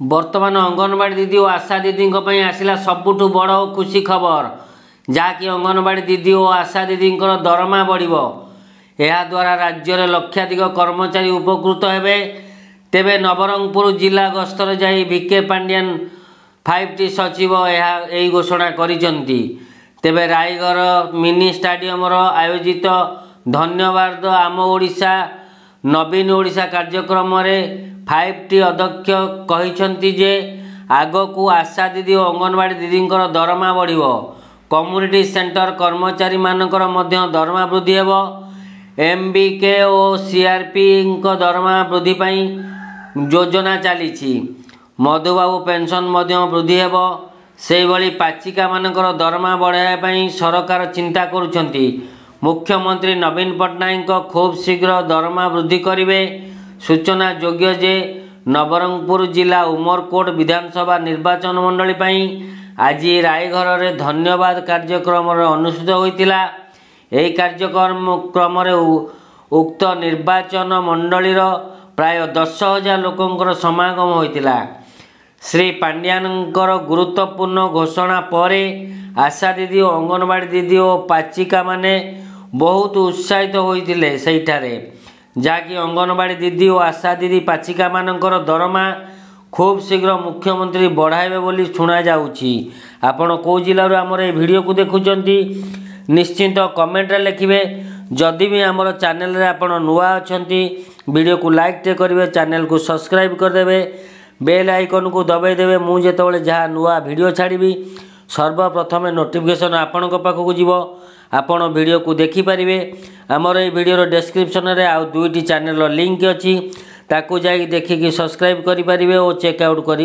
ବର୍ତ୍ତମାନ ଅଙ୍ଗନବାଡ଼ି ଦିଦି ଓ ଆଶା ଦିଦିଙ୍କ ପାଇଁ ଆସିଲା ସବୁଠୁ ବଡ଼ ଓ ଖୁସି ଖବର, ଯାହାକି ଅଙ୍ଗନବାଡ଼ି ଦିଦି ଓ ଆଶା ଦିଦିଙ୍କର ଦରମା ବଢ଼ିବ। ଏହାଦ୍ୱାରା ରାଜ୍ୟରେ ଲକ୍ଷାଧିକ କର୍ମଚାରୀ ଉପକୃତ ହେବେ। ତେବେ ନବରଙ୍ଗପୁର ଜିଲ୍ଲା ଗସ୍ତରେ ଯାଇ ଭିକେ ପାଣ୍ଡିଆନ 5ଟି ସଚିବ ଏହା ଏହି ଘୋଷଣା କରିଛନ୍ତି। ତେବେ ରାଇଘର ମିନି ଷ୍ଟାଡିୟମର ଆୟୋଜିତ ଧନ୍ୟବାଦ ଆମ ଓଡ଼ିଶା ନବୀନ ଓଡ଼ିଶା କାର୍ଯ୍ୟକ୍ରମରେ 5ଟି ଅଧ୍ୟକ୍ଷ କହିଛନ୍ତି ଯେ ଆଗକୁ ଆଶା ଦିଦି ଓ ଅଙ୍ଗନବାଡ଼ି ଦିଦିଙ୍କର ଦରମା ବଢ଼ିବ। କମ୍ୟୁନିଟି ସେଣ୍ଟର କର୍ମଚାରୀମାନଙ୍କର ମଧ୍ୟ ଦରମା ବୃଦ୍ଧି ହେବ। ଏମ୍ବିକେ ଓ ସିଆର୍ପିଙ୍କ ଦରମା ବୃଦ୍ଧି ପାଇଁ ଯୋଜନା ଚାଲିଛି। ମଧୁବାବୁ ପେନ୍ସନ୍ ମଧ୍ୟ ବୃଦ୍ଧି ହେବ। ସେହିଭଳି ପାଚିକାମାନଙ୍କର ଦରମା ବଢ଼ାଇବା ପାଇଁ ସରକାର ଚିନ୍ତା କରୁଛନ୍ତି। ମୁଖ୍ୟମନ୍ତ୍ରୀ ନବୀନ ପଟ୍ଟନାୟକଙ୍କ ଖୁବ୍ ଶୀଘ୍ର ଦରମା ବୃଦ୍ଧି କରିବେ। ସୂଚନାଯୋଗ୍ୟ ଯେ ନବରଙ୍ଗପୁର ଜିଲ୍ଲା ଉମରକୋଟ ବିଧାନସଭା ନିର୍ବାଚନ ମଣ୍ଡଳୀ ପାଇଁ ଆଜି ରାଇଘରରେ ଧନ୍ୟବାଦ କାର୍ଯ୍ୟକ୍ରମର ଅନୁଷ୍ଠିତ ହୋଇଥିଲା। ଏହି କାର୍ଯ୍ୟକ୍ରମରେ ଉକ୍ତ ନିର୍ବାଚନ ମଣ୍ଡଳୀର ପ୍ରାୟ 10,000 ଲୋକଙ୍କର ସମାଗମ ହୋଇଥିଲା। ଶ୍ରୀ ପାଣ୍ଡିଆନଙ୍କର ଗୁରୁତ୍ୱପୂର୍ଣ୍ଣ ଘୋଷଣା ପରେ ଆଶା ଦିଦି ଓ ଅଙ୍ଗନବାଡ଼ି ଦିଦି ଓ ପାଚିକାମାନେ ବହୁତ ଉତ୍ସାହିତ ହୋଇଥିଲେ ସେଇଠାରେ, ଯାହାକି ଅଙ୍ଗନବାଡ଼ି ଦିଦି ଓ ଆଶା ଦିଦି ପାଚିକାମାନଙ୍କର ଦରମା ଖୁବ୍ ଶୀଘ୍ର ମୁଖ୍ୟମନ୍ତ୍ରୀ ବଢ଼ାଇବେ ବୋଲି ଶୁଣାଯାଉଛି। ଆପଣ କେଉଁ ଜିଲ୍ଲାରୁ ଆମର ଏ ଭିଡ଼ିଓକୁ ଦେଖୁଛନ୍ତି, ନିଶ୍ଚିନ୍ତ କମେଣ୍ଟରେ ଲେଖିବେ। ଯଦି ବି ଆମର ଚ୍ୟାନେଲରେ ଆପଣ ନୂଆ ଅଛନ୍ତି, ଭିଡ଼ିଓକୁ ଲାଇକ୍ଟେ କରିବେ, ଚ୍ୟାନେଲକୁ ସବସ୍କ୍ରାଇବ୍ କରିଦେବେ, ବେଲ୍ ଆଇକନ୍କୁ ଦବାଇ ଦେବେ। ମୁଁ ଯେତେବେଳେ ଯାହା ନୂଆ ଭିଡ଼ିଓ ଛାଡ଼ିବି, ସର୍ବପ୍ରଥମେ ନୋଟିଫିକେସନ୍ ଆପଣଙ୍କ ପାଖକୁ ଯିବ, ଆପଣ ଭିଡ଼ିଓକୁ ଦେଖିପାରିବେ। ଆମର ଏଇ ଭିଡ଼ିଓର ଡେସ୍କ୍ରିପସନ୍ରେ ଆଉ 2ଟି ଚ୍ୟାନେଲର ଲିଙ୍କ୍ ଅଛି, ତାକୁ ଯାଇକି ଦେଖିକି ସବସ୍କ୍ରାଇବ୍ କରିପାରିବେ ଓ ଚେକ୍ ଆଉଟ୍ କରି